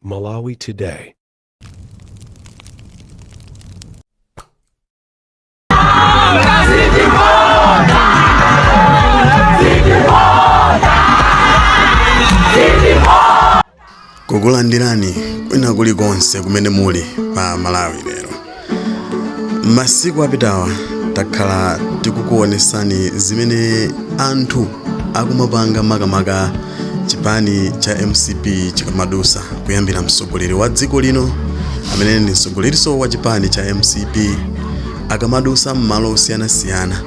Malawi Today. Kukulandirani kwina kulikonse kumene muli pa Malawi Lero. Masiku apitawa takhala tikukuonesani zimene anthu akumapanga, makamaka chipani cha MCP chikamadusa, kuyambira mtsogoleri wa dziko lino amene ndi mtsogoleriso wa chipani cha MCP akamadusa m'malo osiyanasiyana,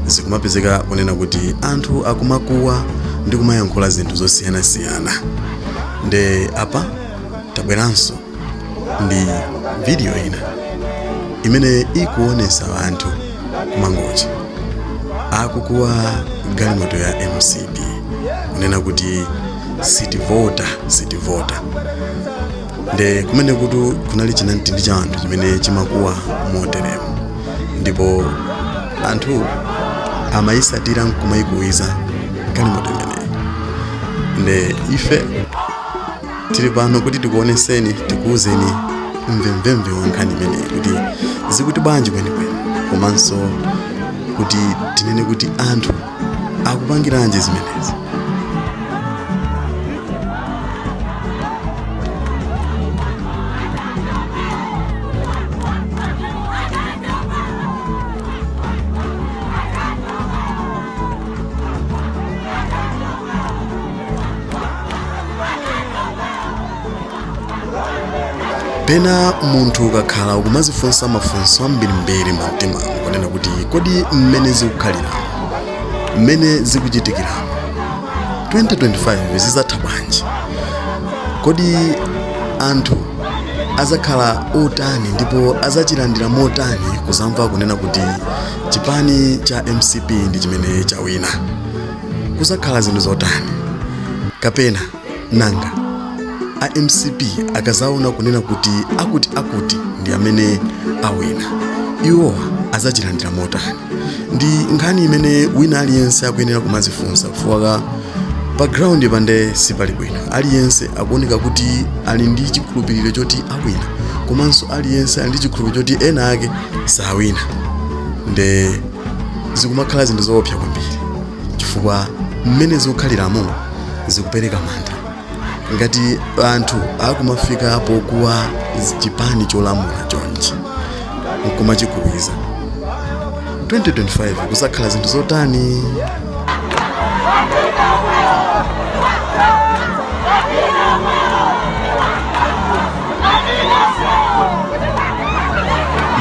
zikumapezeka kunena kuti anthu akumakuwa ndi kumayankhula zinthu zosiyanasiyana. Nde apa tabweranso ndi video ina imene ikuonesa anthu kuMangochi akukuwa galimoto ya MCP kunena kuti sitivota, sitivota. Nde kumene kuti kunali chinamtindi cha anthu chimene chimakuwa moteremo, ndipo anthu amayisatira nkumayikuwiza galimoto imeneyi. Nde ife tili pano kuti tikuoneseni, tikuwuzeni mvemvemve wa nkhani imeneyi kuti zikuti bwanji kwenikweni, komanso kuti tinene kuti anthu akupangiranji zimenezi. Pena munthu ukakhala ukumazifunsa mafunso ambirimbiri mu mtima, kunena kuti kodi mmene zikukhaliramo, mmene zikuchitikiramo, 2025 zizatha bwanji? Kodi anthu azakhala otani ndipo azachilandira motani kuzamva kunena kuti chipani cha MCP ndi chimene chawina? Kuzakhala zinthu zotani? Kapena nanga a MCP akazaona kunena kuti akuti akuti ndi amene awina, iwowa azachilandira motani? Ndi nkhani imene wina aliyense akuyenera kumazifunsa, chifukwa pa ground pande sipali bwino. Aliyense akuoneka kuti ali ndi chikhulupiriro choti awina, komanso aliyense ali ndi chikhulupiriro choti ena ake sawina. Nde zikumakhala zinthu zoopsa kwambiri, chifukwa mmene zikukhaliramo zikupereka mantha. Ngati anthu akumafika pokuwa chipani cholamula chonchi nkumachikuwiza, 2025 kuzakhala zinthu zotani?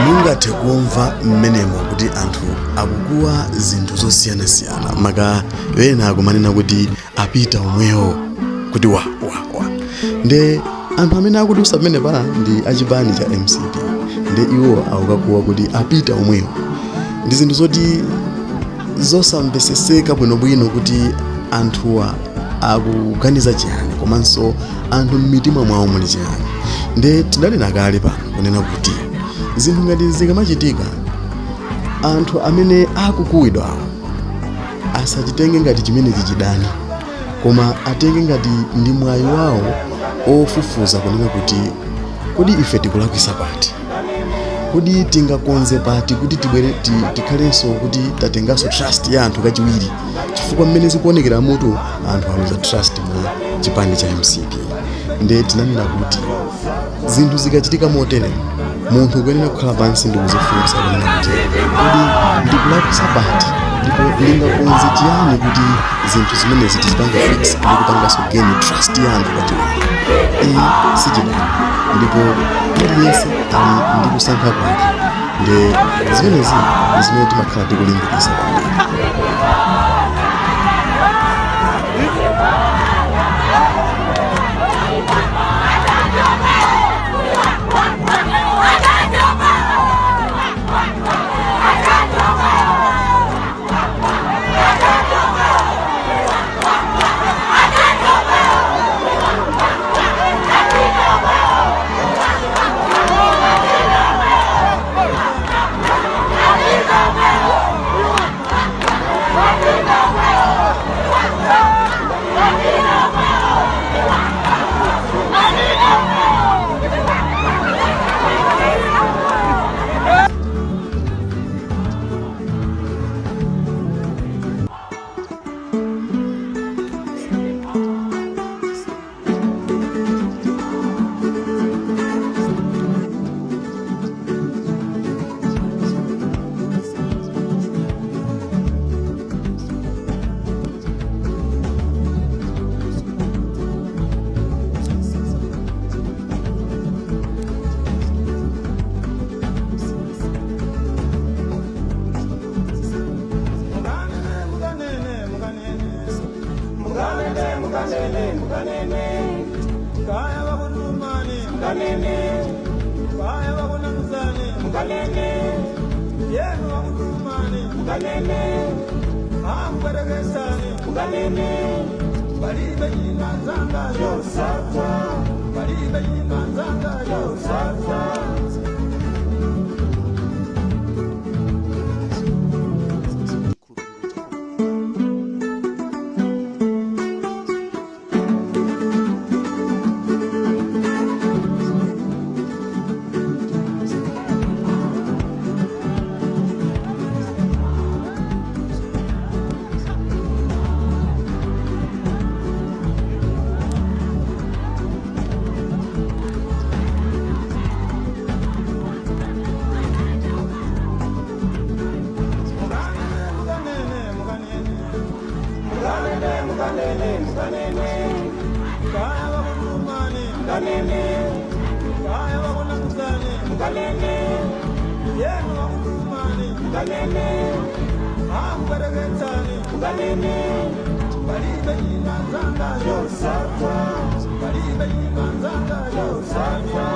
Mungathe kumva mmenemo kuti anthu akukuwa zinthu zosiyanasiyana, maka ena akumanena kuti apita omwewo, kuti wa wa wa. Nde anthu amene akudusa pamene pa ndi achipani cha MCP, nde iwo akukakuwa kuti apita omwewo. Ndi zinthu zoti zosamveseseka bwinobwino kuti anthuwa akuganiza chiyani, komanso anthu m'mitima mwawo muli chiyani. Nde tidanena kale pano kunena kuti zinthu ngati zikamachitika, anthu amene akukuwidwawo asachitenge ngati chimenechi chidani, koma atenge ngati ndi mwayi wawo ofufuza kunena kuti kodi ife tikulakwisa pati, kodi tingakonze pati kuti tibwere tikhalenso kuti tatenganso trust ya anthu kachiwiri, chifukwa mmene zikuonekera mutu anthu aluza trust mu chipani cha MCP. Nde tinanena kuti zinthu zikachitika motere, munthu ukuyenera kukhala pansi ndi kuzifunsa kunena kuti kodi ndikulakwisa pati, ndipo ndingakonze chiyani kuti zinthu zimenezi tizipange fix ndi kupanganso gain trust ya anthu kachiwiri. Iyi sichidani, ndipo aliyense ali ndi kusankha kwake. Nde zimenezi ndi zimene timakhala tikulimbikitsa kwambiri. Kaya vakutumani mukanene, kaya vakunangisani mukanene, yenu vakutumani mukanene, amperekesani mukanene, palibe nyina nzanga yosata, palibe nyina nzanga yosata. Mukanene, mukanene, mukanene, mukanene, mukanene, kaya vakutumani mukanene, kaya vakunangisani mukanene, yenu vakutumani mukanene, ampereketsani mukanene, palibe nyina nzanga yosata, palibe nyina nzanga yosata.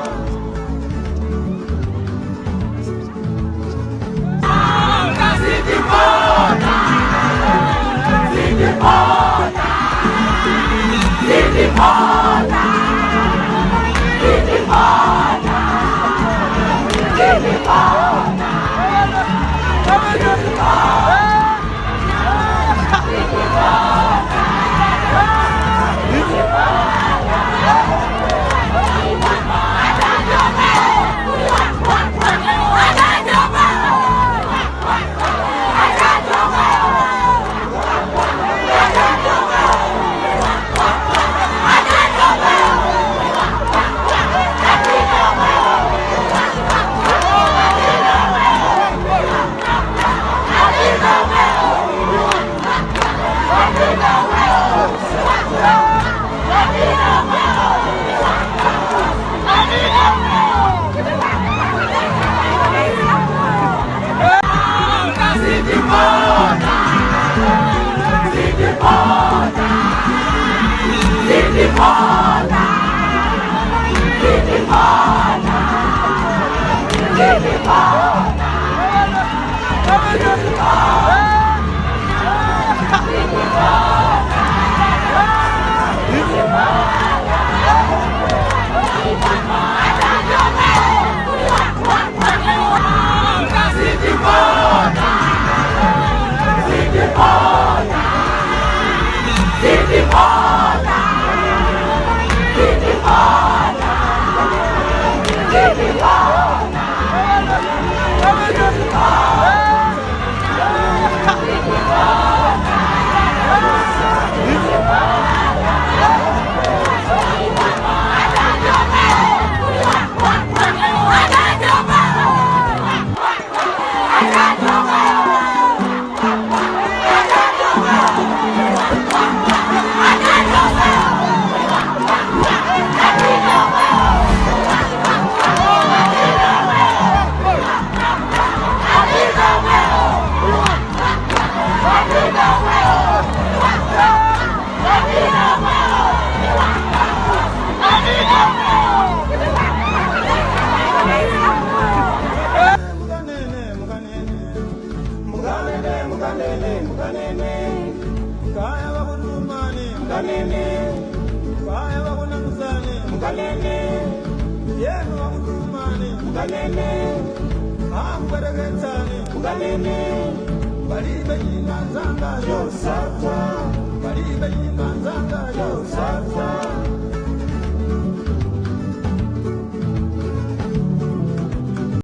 Mukanene, mukanene, mukanene, mukanene, mukanene, kaya vakutumani mukanene, kaya vakunangisani mukanene, yenu vakutumani mukanene, ampereketsani mukanene, palibe nyina nzanga yosata, palibe nyina nzanga yosata.